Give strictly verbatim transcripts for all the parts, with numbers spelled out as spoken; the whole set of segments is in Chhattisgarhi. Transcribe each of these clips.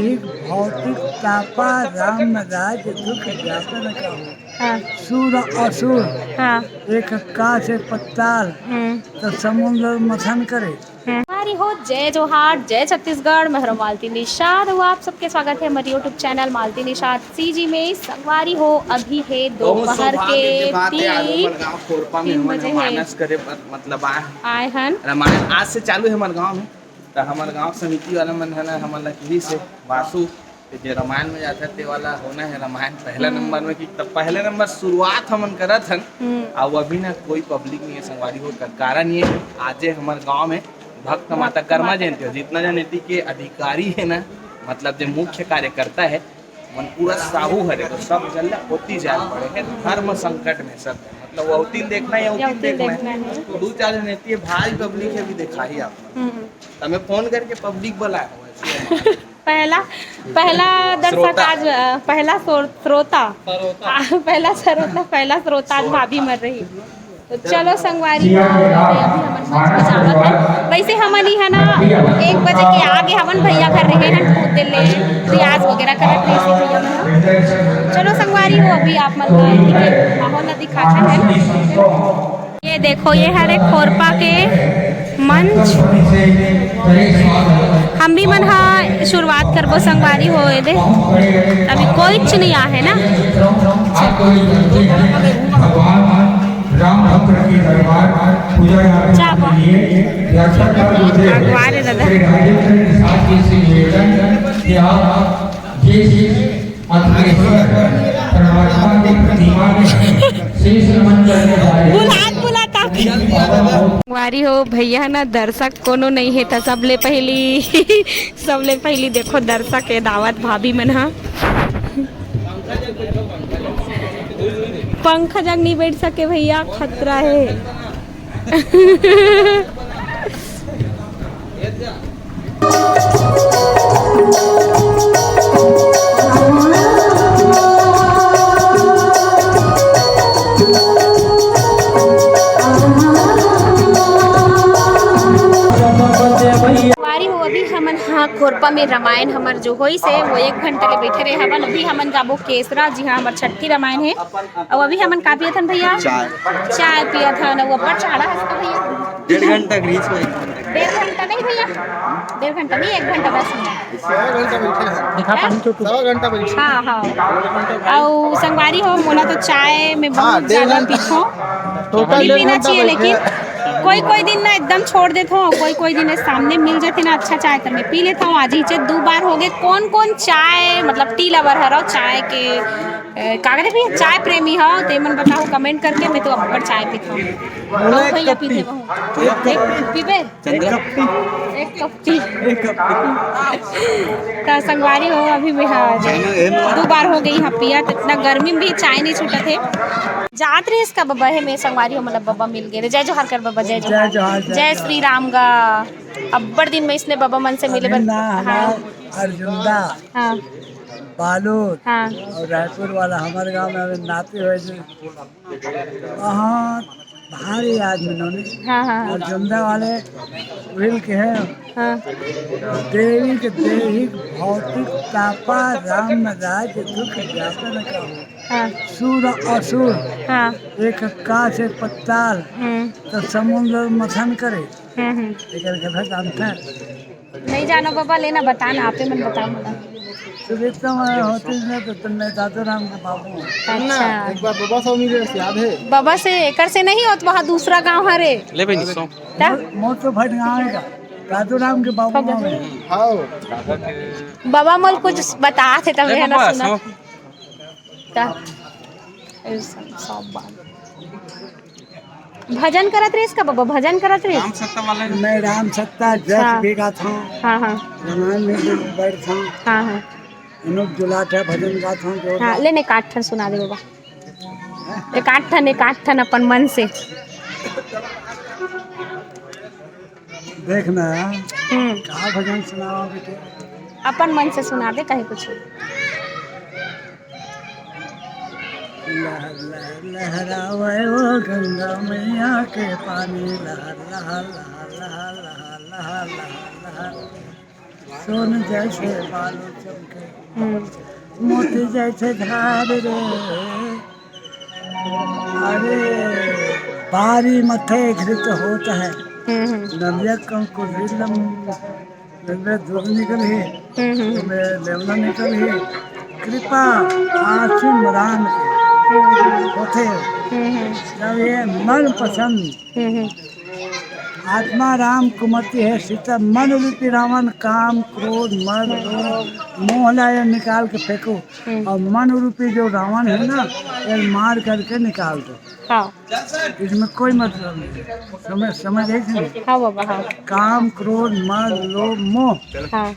भौतिक तापा राम राज दुख व्यापन कहूँ। हाँ। सूर असुर हाँ। एक आकाश एक पताल, हम्म। तो समुद्र मथन करे। हम्म। संगवारी हो, जय जोहार, जय छत्तीसगढ़, मैं हूँ मालती निषाद। अउ आप सबके स्वागत है हमारे YouTube channel Malti Nishad C G में। संगवारी हो, अभी है बहुत दोपहर सौभाग्य के के बात है, आज तीन, हमर गाँव खोरपा में तीन हमन बजे है। मानस करे मत-, मतलब आए आए हन। रामायण आज से चालू है हमारे गाँव में। त हमर गांव समिति वाला मन ह ना हमन ला किहिस हे, "वासु, ते जे रामायण में जाथे ते वाला होना है रामायण पहला हम्म। नंबर में।" कि त पहले नंबर शुरुआत हमन करत हन। हम्म। अउ अभी ना कोई पब्लिक नहीं है संगवारी हो, का कारण ये है, आजे हमर गांव में भक्त माता कर्मा जयंती हो, जितना जन एती के अधिकारी है ना, मतलब जो मुख्य कार्यकर्ता है, मन पूरा साहू हरे, तो सब जन ला ओती जाए पड़े है, धर्म संकट में सब, मतलब वो अवतिन देखना या अवतिन अवतिन देखना है। देखना है। तो दू चार जन एती है, भारी पब्लिक है, अभी देखा ही आप। हम्म। त मैं फोन करके पब्लिक बुलाया हूँ, ऐसे है। पहला, पहला दर्शक श्रोता। आज, अ, पहला श्रो-, श्रोता। श्रोता। आ, पहला श्रोता, पहला श्रोता आज श्रोता। भाभी मर रही। तो चलो संगवारी हो, अभी हमन मंच में जावत हन। वैसे हमन ही है ना, एक बजे के आगे हमन भैया घर रहे हन, बहुत देर ले रियाज वगैरह करत रहे से भैया मन ह। चलो संगवारी हो, अभी आप मन ला एती के माहौल ला दिखाथन है। ये देखो, ये हरे खोरपा के मंच। हम भी मन हा शुरुआत करबो संगवारी हो, ये दे, अभी कोई च नहीं आहे ना। भगवान रामभद्र के दरबार पूजा यात्रा चाबा। के लिए यात्रा कर देते हैं। भगवान है दादा। श्री राजेंद्र निषाद जी से निवेदन कि आप जिस अखिलेश्वर परमात्मा की प्रतिमा में शीश नमन करने जा रहे हैं। बुलात बुलात आ। संगवारी हो भैया ना, दर्शक कोनो नहीं है, त सबले पहली, सबले पहली देखो दर्शक के दावत भाभी मन हा। पंखा जग नहीं बैठ सके भैया, खतरा है। संगवारी हो, अभी हमन हा खोरपा में रामायण हमर जो होइस हे, वो एक घंटा ले बैठे रहे हवन। अभी हमन जाबो केसरा, जी हाँ, हमर छट्ठी रामायण है। अउ अभी हमन का पियत हन भैया? चाय। चाय पियत हन। अउ अब्बड़ चाड़ा हस का भैया? डेढ़ घंटा के reach में, एक घंटा। डेढ़ घंटा नहीं भैया, डेढ़ घंटा नहीं, एक घंटा दस मिनट। सवा घंटा बैठे हैं। हैं? सवा घंटा बैठे। हाँ, हाँ। अउ संगवारी हो, मोला तो चाय में बहुत हाँ, डेढ़ ज्यादा घंटा। पीथो। Total नहीं डेढ़ पीना घंटा चाहिए, बैठे लेकिन हैं। कोई कोई दिन ना एकदम छोड़ देथो, कोई कोई दिन सामने मिल जाथे ना अच्छा चाय, तो मैं पी लेथो। आज ही चे दो बार हो गए। कौन कौन चाय, मतलब tea lover हरो, चाय के ए, का कहते भैया, चाय प्रेमी हो, ते मन बताओ comment करके, मैं तो अब्बड़ चाय पीथो। मोला एक भैया कप पीथे टी। बहुत। एक कप एक पीबे? एक कप टी। एक कप टी। एक कप टी। त संगवारी हो, अभी मैं, हाँ, जाना है ना। दो बार हो गई, हाँ, पिया, त इतना गर्मी में भी चाय नहीं छूटत हे। जात रहिस का बबा हे, मैं संगवारी हो, मतलब बबा मिल गए। जय जोहार कर बबा, जय जोहार। जय जोहार, जय जय जोहार। श्री राम गा। अब्बड़ दिन में इसने बबा मन से मिले अभी बर-, ना, हाँ। हमार अर्जुंदा। हाँ। बालोद हाँ। अउ रायपुर वाला हमर गांव में अभी नाती होय जे। बहुत भारी आदमी नोनी। हाँ, हाँ, हाँ। अउ अर्जुंदा वाले उहिल के हैं। हाँ। देवी के देही भौतिक तापा राम राज दुख व्यापन कहूँ। हाँ। सूर असुर हाँ। एक आकाश एक पताल हम्म। तो समुद्र मथन करे। हम्म, हम्म। एकर कथा जानता है? नहीं जानो बाबा, लेना बताना, आपे मन बताओ मोला। सुविधा में होती ना तो तुमने दादू राम के बाबू। अच्छा। एक बार बाबा से मिले, याद है? बाबा से, एकर से नहीं होत, वहाँ दूसरा गांव हरे। ले बहनी, सौ। ता? मोर, मोर तो भटगांव है का, दादू राम के बाबू बाबू। गांव है। हाँ। बाबा मोल कुछ बता थे तब ले है ना बाबा, सुना। सौ। ता? ऐसा सब बात। भजन करत रहिस का बाबा, भजन करत रहिस? राम सत्ता वाला है। मैं राम सत्ता जस अच्छा। भी गाथों। हाँ, हाँ। रामायण में भी बैठथों। हाँ, हाँ। अनूप दुलाठा भजन गाथों जो हाँ, ले ने एक आठ ठन सुना दे बाबा। एक आठ ठन, एक आठ ठन अपन मन से। देखना, हम्म। का भजन सुनावा बेटे? अपन मन से सुना दे, कहीं कुछ। लहर, लहर, लहरावे ओ गंगा मैया के पानी, लहर, लहर, लहर। सोन जैसे बालू चमके, हम्म। मोती जैसे धार रे। अरे, बारी मथे घृत होत है। हम्म, हम्म। नदिया कंकुरिलम, इनमें दूध निकल ही, हम्म, हम्म, हम्म। इनमें लेवना निकल ही। कृपा आसिम राम के हम्म, हम्म। होथे। हम्म, हम्म। जब ये मन पसंद हम्म, हम्म। आत्मा राम कुमति है सीता, मन रूपी रावण काम, क्रोध, मद, लोभ, मोह ला ये निकाल के फेंको। हम्म। और मन रूपी जो रावण है ना, ये मार करके निकाल दो। हाँ। इसमें कोई मतलब नहीं है। समझ, समझ आई कि नहीं? हाँ बाबा, हाँ। काम, क्रोध, मद, लोभ, मोह। हाँ।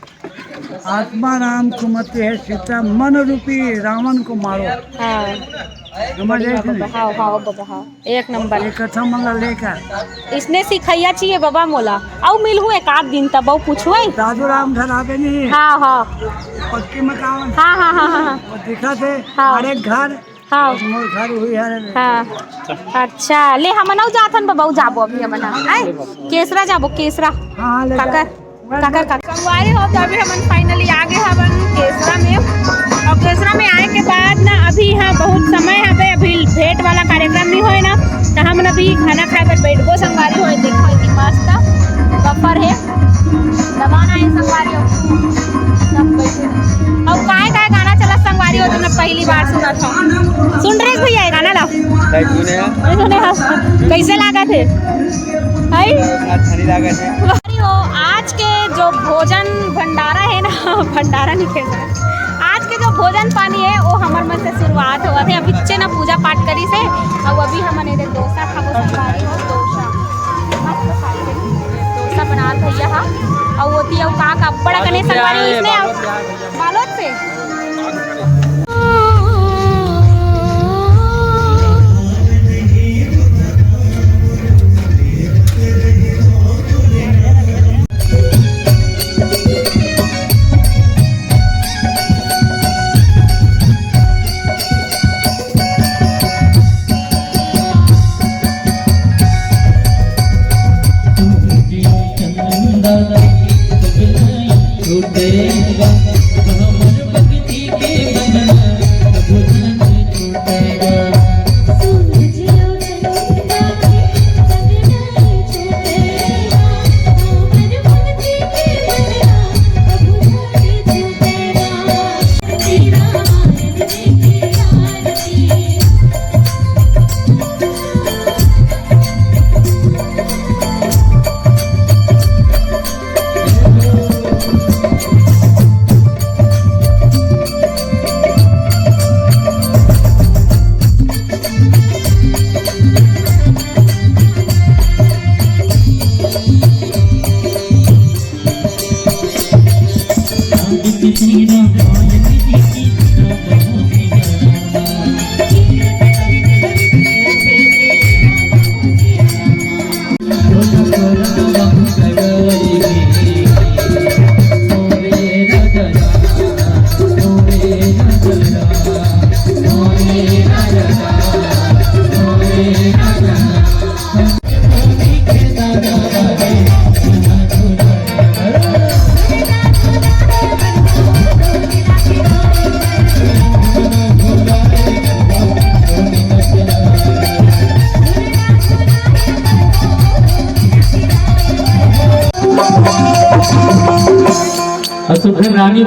आत्मा राम कुमति है सीता, मन रूपी रावण को मारो। हाँ। समझ आई कि नहीं? हाँ, हाँ बाबा, हाँ। एक नंबर। ये कथा मन ला लेकर। इसने सिखैया चाहिए बाबा मोला। अउ मिलहूँ एक आध दिन तब अउ पूछहूँ। दादू राम घर आवे नहीं। हाँ, हाँ। पक्की मकान। हाँ, हाँ, हाँ, हाँ, हाँ। वो दिखा थे, हाँ। हर एक घर। हाँ। मोर घर हुई है। हाँ। अच्छा, ले हमन अउ जाथन बाबा, अउ जाबो अभी हमन, हाँ। आए? केसरा जाबो, केसरा। हाँ, ले जा। काकर? काकर, काकर। संगवारी हो, तो अभी हमन finally आ गे हवन केसरा में। और केसरा में आए के बाद ना, अभी यहाँ बहुत समय हवे, अभी भेंट वाला कार्यक्रम नहीं होए ना, तो हमन अभी खाना खाए बर बैठबो संगवारी हो। देखो, इतनी मस्त बफर है, दबाना है संगवारी हो। सब बैठे। और काय काय गाना चला संगवारी हो, तुमने पहली बार सुना था? सुन रहे भैया ये गाना ला? नहीं सुने हैं। नहीं सुने हैं। कैसे लागत है? है? अच्छा नहीं लागत है। अरे हो, आज के जो भोजन भंडारा है ना, भंडारा नहीं कह सकते। आज के जो भोजन पानी है, वो हमर मन से शुरुआत होवत है। अभी बच्चे ना पूजा पाठ करिस हे, अउ अभी हमन एदे डोसा खाबो संगवारी हो, डोसा। मस्त खाई है। डोसा बनात भैया हा, अउ ओती अउ का का अब्बड़ कने संगवारी इसने अउ बालोद से। और सुखर रानी